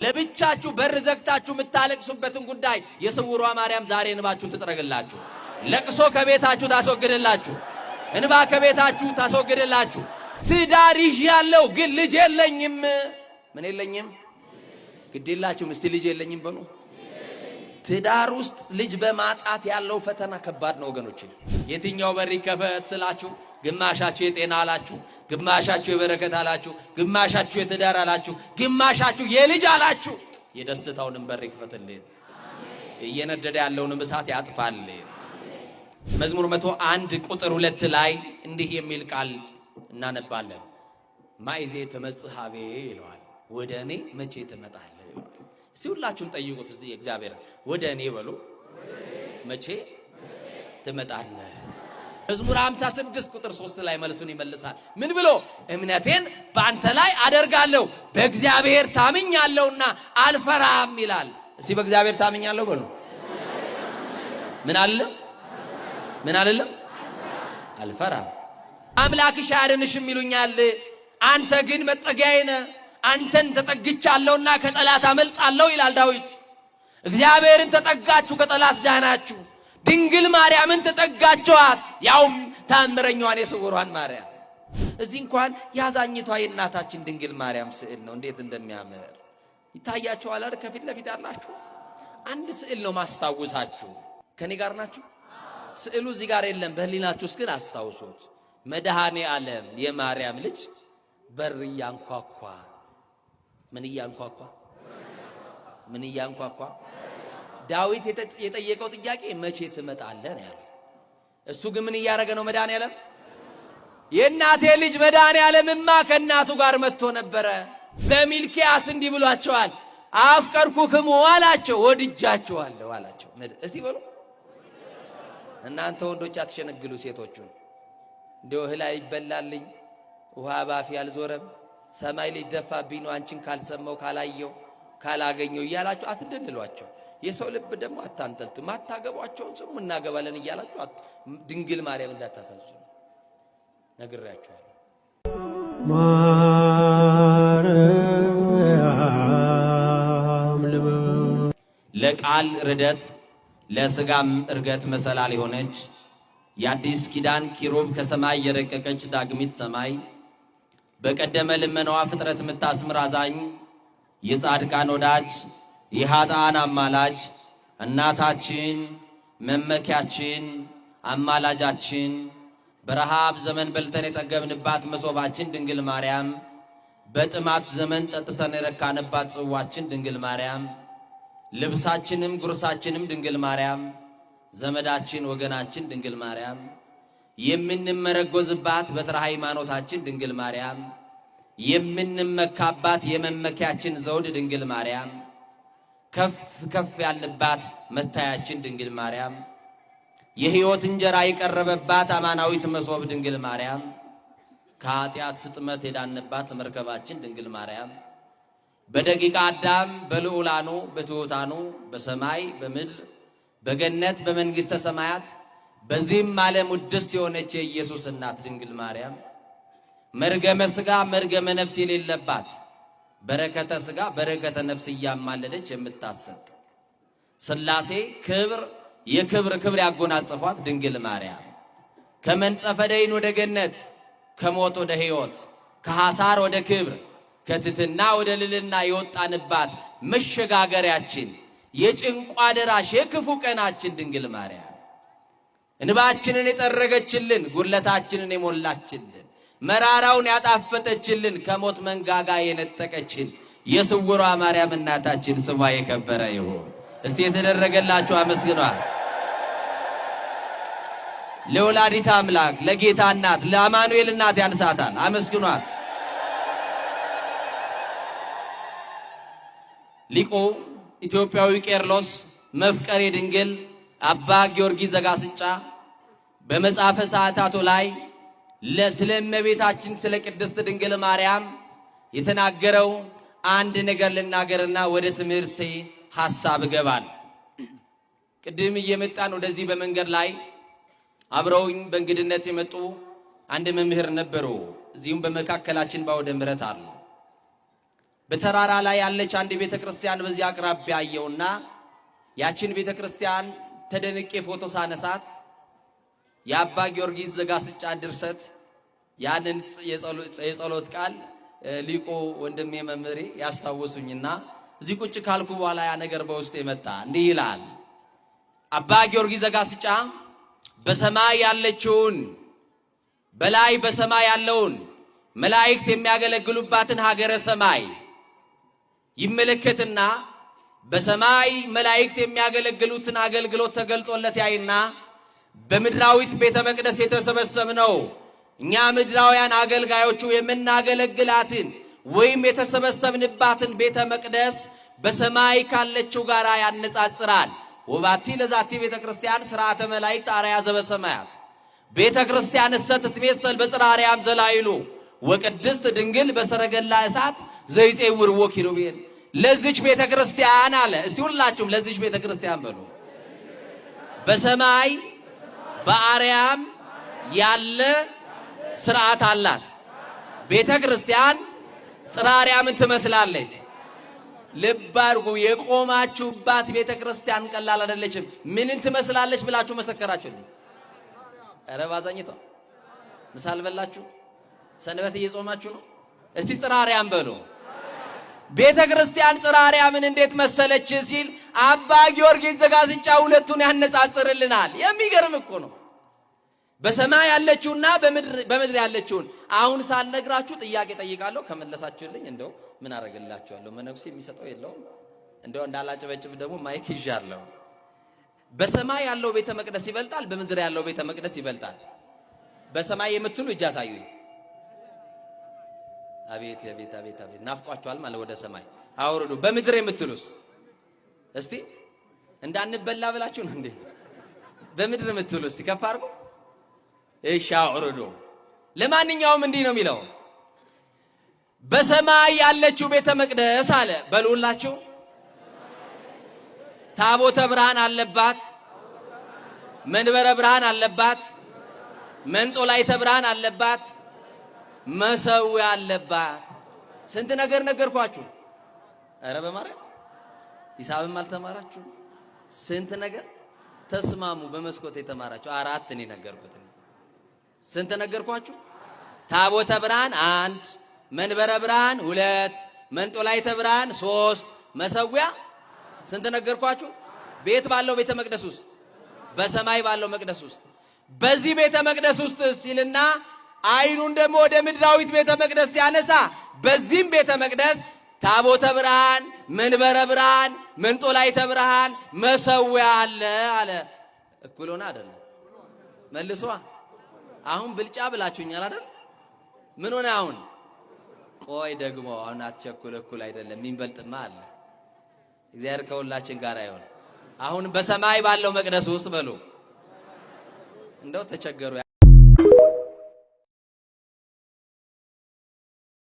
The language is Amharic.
ለብቻችሁ በር ዘግታችሁ የምታለቅሱበትን ጉዳይ የስውሯ ማርያም ዛሬ እንባችሁን ትጥረግላችሁ። ለቅሶ ከቤታችሁ ታስወግድላችሁ። እንባ ከቤታችሁ ታስወግድላችሁ። ትዳር ይዣለሁ ግን ልጅ የለኝም። ምን የለኝም? ግድ የላችሁም። እስቲ ልጅ የለኝም በሉ። ትዳር ውስጥ ልጅ በማጣት ያለው ፈተና ከባድ ነው ወገኖች። የትኛው በር ይከፈት ስላችሁ ግማሻችሁ የጤና አላችሁ፣ ግማሻችሁ የበረከት አላችሁ፣ ግማሻችሁ የትዳር አላችሁ፣ ግማሻችሁ የልጅ አላችሁ። የደስታውንም በር ይክፈትልን፣ እየነደደ ያለውንም እሳት ያጥፋልን። መዝሙር 101 ቁጥር 2 ላይ እንዲህ የሚል ቃል እናነባለን። ማእዜ ትመጽእ ኀቤየ ይለዋል። ወደ እኔ መቼ ትመጣለህ ይለዋል። እስቲ ሁላችሁም ጠይቁት እስቲ እግዚአብሔር፣ ወደ እኔ በሉ፣ መቼ ትመጣለህ? መዝሙር 56 ቁጥር 3 ላይ መልሱን ይመልሳል። ምን ብሎ? እምነቴን በአንተ ላይ አደርጋለሁ፣ በእግዚአብሔር ታምኛለሁና አልፈራም ይላል። እስቲ በእግዚአብሔር ታምኛለሁ በሉ። ምን አለ? ምን አልልም? አልፈራም። አምላክሽ አያድንሽም ይሉኛል። አንተ ግን መጠጊያዬ ነህ፣ አንተን ተጠግቻለሁና ከጠላት አመልጣለሁ ይላል ዳዊት። እግዚአብሔርን ተጠጋችሁ ከጠላት ዳናችሁ። ድንግል ማርያምን ተጠጋችኋት፣ ያውም ታምረኛዋን የስውሯን ማርያም። እዚህ እንኳን ያዛኝቷ የእናታችን ድንግል ማርያም ስዕል ነው። እንዴት እንደሚያምር ይታያችኋል አይደል? ከፊት ለፊት ያላችሁ አንድ ስዕል ነው ማስታውሳችሁ። ከኔ ጋር ናችሁ? ስዕሉ እዚህ ጋር የለም፣ በህሊናችሁ ውስጥ ግን አስታውሱት። መድኃኔ ዓለም የማርያም ልጅ በር እያንኳኳ፣ ምን እያንኳኳ? ምን እያንኳኳ? ዳዊት የጠየቀው ጥያቄ መቼ ትመጣለህ ነው ያለው። እሱ ግን ምን እያደረገ ነው? መድኃኔ ዓለም፣ የእናቴ ልጅ መድኃኔ ዓለምማ ከእናቱ ጋር መጥቶ ነበረ። በሚልኪያስ እንዲህ ብሏቸዋል። አፍቀርኩክሙ አላቸው፣ ወድጃችኋለሁ አላቸው። እስቲ በሉ፣ እናንተ ወንዶች አትሸነግሉ ሴቶቹን። እንደው እህል አይበላልኝ፣ ውሃ ባፌ አልዞረም፣ ሰማይ ሊደፋብኝ ነው አንቺን ካልሰማው፣ ካላየው፣ ካላገኘው እያላችሁ አትደልሏቸው። የሰው ልብ ደግሞ አታንጠልጡ። ማታገቧቸውን ስሙ እናገባለን እያላችሁ ድንግል ማርያም እንዳታሳዝኑ ነግሬያችኋለሁ። ማርያም ልበ ለቃል ርደት ለስጋም እርገት መሰላል የሆነች፣ የአዲስ ኪዳን ኪሩብ፣ ከሰማይ የረቀቀች ዳግሚት ሰማይ፣ በቀደመ ልመናዋ ፍጥረት የምታስምር አዛኝ፣ የጻድቃን ወዳጅ፣ የኃጥአን አማላጅ፣ እናታችን፣ መመኪያችን፣ አማላጃችን፣ በረሃብ ዘመን በልተን የጠገብንባት መሶባችን ድንግል ማርያም፣ በጥማት ዘመን ጠጥተን የረካንባት ጽዋችን ድንግል ማርያም፣ ልብሳችንም ጉርሳችንም ድንግል ማርያም፣ ዘመዳችን ወገናችን ድንግል ማርያም፣ የምንመረጎዝባት በትረ ሃይማኖታችን ድንግል ማርያም፣ የምንመካባት የመመኪያችን ዘውድ ድንግል ማርያም፣ ከፍ ከፍ ያልንባት መታያችን ድንግል ማርያም፣ የሕይወት እንጀራ የቀረበባት አማናዊት መሶብ ድንግል ማርያም፣ ከኃጢአት ስጥመት የዳንባት መርከባችን ድንግል ማርያም፣ በደቂቀ አዳም፣ በልዑላኑ በትሑታኑ፣ በሰማይ በምድር፣ በገነት በመንግሥተ ሰማያት፣ በዚህም ዓለም ውድስት የሆነች የኢየሱስ እናት ድንግል ማርያም፣ መርገመ ሥጋ መርገመ ነፍስ የሌለባት፣ በረከተ ሥጋ በረከተ ነፍስ እያማለደች የምታሰጥ፣ ሥላሴ ክብር የክብር ክብር ያጎናጸፏት ድንግል ማርያም፣ ከመንጸፈ ደይን ወደ ገነት፣ ከሞት ወደ ሕይወት፣ ከሐሳር ወደ ክብር፣ ከትትና ወደ ልልና የወጣንባት መሸጋገሪያችን፣ የጭንቋ ደራሽ፣ የክፉ ቀናችን ድንግል ማርያም፣ እንባችንን የጠረገችልን፣ ጉድለታችንን የሞላችልን፣ መራራውን ያጣፈጠችልን፣ ከሞት መንጋጋ የነጠቀችን የስውሯ ማርያም እናታችን ስሟ የከበረ ይሁን። እስቲ የተደረገላችሁ አመስግኗል። ለወላዲት አምላክ፣ ለጌታ እናት፣ ለአማኑኤል እናት ያንሳታል። አመስግኗት። ሊቁ ኢትዮጵያዊ ቄርሎስ መፍቀሬ ድንግል አባ ጊዮርጊስ ዘጋስጫ በመጽሐፈ ሰዓታቱ ላይ ስለ እመቤታችን ስለ ቅድስት ድንግል ማርያም የተናገረው አንድ ነገር ልናገርና ወደ ትምህርቴ ሐሳብ እገባል። ቅድም እየመጣን ወደዚህ በመንገድ ላይ አብረውኝ በእንግድነት የመጡ አንድ መምህር ነበሩ። እዚሁም በመካከላችን በአውደ ምሕረት አሉ። በተራራ ላይ ያለች አንድ ቤተ ክርስቲያን በዚህ አቅራቢያ አየውና ያችን ቤተ ክርስቲያን ተደንቄ ፎቶ ሳነሳት የአባ ጊዮርጊስ ዘጋስጫን ድርሰት ያንን የጸሎት ቃል ሊቁ ወንድሜ መምህሬ ያስታወሱኝና እዚህ ቁጭ ካልኩ በኋላ ያ ነገር በውስጥ የመጣ እንዲህ ይላል። አባ ጊዮርጊስ ዘጋስጫ በሰማይ ያለችውን በላይ በሰማይ ያለውን መላእክት የሚያገለግሉባትን ሀገረ ሰማይ ይመለከትና በሰማይ መላእክት የሚያገለግሉትን አገልግሎት ተገልጦለት ያይና በምድራዊት ቤተ መቅደስ የተሰበሰብነው እኛ ምድራውያን አገልጋዮቹ የምናገለግላትን ወይም የተሰበሰብንባትን ቤተ መቅደስ በሰማይ ካለችው ጋር ያነጻጽራል። ወባቲ ለዛቲ ቤተ ክርስቲያን ስርዓተ መላእክት አርአያ ዘበሰማያት ቤተ ክርስቲያን እሰ ትትሜሰል በጽርሐ አርያም ዘላዕሉ ወቅድስት ድንግል በሰረገላ እሳት ዘይጼውርዎ ኪሩቤል። ለዚች ቤተ ክርስቲያን አለ። እስቲ ሁላችሁም ለዚች ቤተ ክርስቲያን በሉ። በሰማይ በአርያም ያለ ስርዓት አላት። ቤተ ክርስቲያን ጽርሐ አርያምን ትመስላለች። ልብ አድርጉ። የቆማችሁባት ቤተ ክርስቲያን ቀላል አይደለችም። ምንን ትመስላለች ብላችሁ መሰከራችሁልኝ። ኧረ ባዛኝቷ ምሳ አልበላችሁ? ሰንበት እየጾማችሁ ነው? እስቲ ጽርሐ አርያም በሉ። ቤተ ክርስቲያን ጽርሐ አርያምን እንዴት መሰለች ሲል አባ ጊዮርጊስ ዘጋስጫ ሁለቱን ያነጻጽርልናል። የሚገርም እኮ ነው። በሰማይ ያለችውና በምድር ያለችውን አሁን ሳልነግራችሁ ጥያቄ ጠይቃለሁ። ከመለሳችሁልኝ እንደው ምን አደርግላችኋለሁ? መነኩሴ የሚሰጠው የለውም። እንደው እንዳላጨበጭብ ደግሞ mic ይዣለሁ። በሰማይ ያለው ቤተ መቅደስ ይበልጣል፣ በምድር ያለው ቤተ መቅደስ ይበልጣል? በሰማይ የምትሉ እጅ አሳዩኝ። አቤት አቤት አቤት አቤት! ናፍቋችኋል ማለት ወደ ሰማይ አውርዱ። በምድር የምትሉስ እስቲ እንዳንበላ ብላችሁ ነው እንዴ? በምድር የምትሉ እስቲ ከፍ አድርጉ። እሺ አውርዱ። ለማንኛውም እንዲህ ነው የሚለው፣ በሰማይ ያለችው ቤተ መቅደስ አለ በሉላችሁ፣ ታቦተ ብርሃን አለባት፣ መንበረ ብርሃን አለባት፣ መንጦላይተ ብርሃን አለባት፣ መሰዊያ አለባት። ስንት ነገር ነገርኳችሁ። ኧረ በማርያም ሂሳብም አልተማራችሁ። ስንት ነገር ተስማሙ። በመስኮት የተማራችሁ አራት እኔ ነገርኩት። ስንት ነገርኳችሁ? ታቦተ ብርሃን አንድ፣ መንበረ ብርሃን ሁለት፣ መንጦላይተ ብርሃን ሶስት፣ መሰዊያ ስንት ነገርኳችሁ? ቤት ባለው ቤተ መቅደስ ውስጥ፣ በሰማይ ባለው መቅደስ ውስጥ፣ በዚህ ቤተ መቅደስ ውስጥ ሲልና አይኑን ደግሞ ወደ ምድራዊት ቤተ መቅደስ ሲያነሳ በዚህም ቤተ መቅደስ ታቦተ ብርሃን፣ መንበረ ብርሃን፣ መንጦላይተ ብርሃን፣ መሰዊያ አለ አለ። እኩል ሆነ አይደለም? መልሷ። አሁን ብልጫ ብላችሁኛል አይደል? ምን ሆነ አሁን? ቆይ ደግሞ አሁን አትቸኩል። እኩል አይደለም፣ የሚበልጥማ አለ። እግዚአብሔር ከሁላችን ጋር ይሁን። አሁን በሰማይ ባለው መቅደስ ውስጥ በሉ። እንደው ተቸገሩ።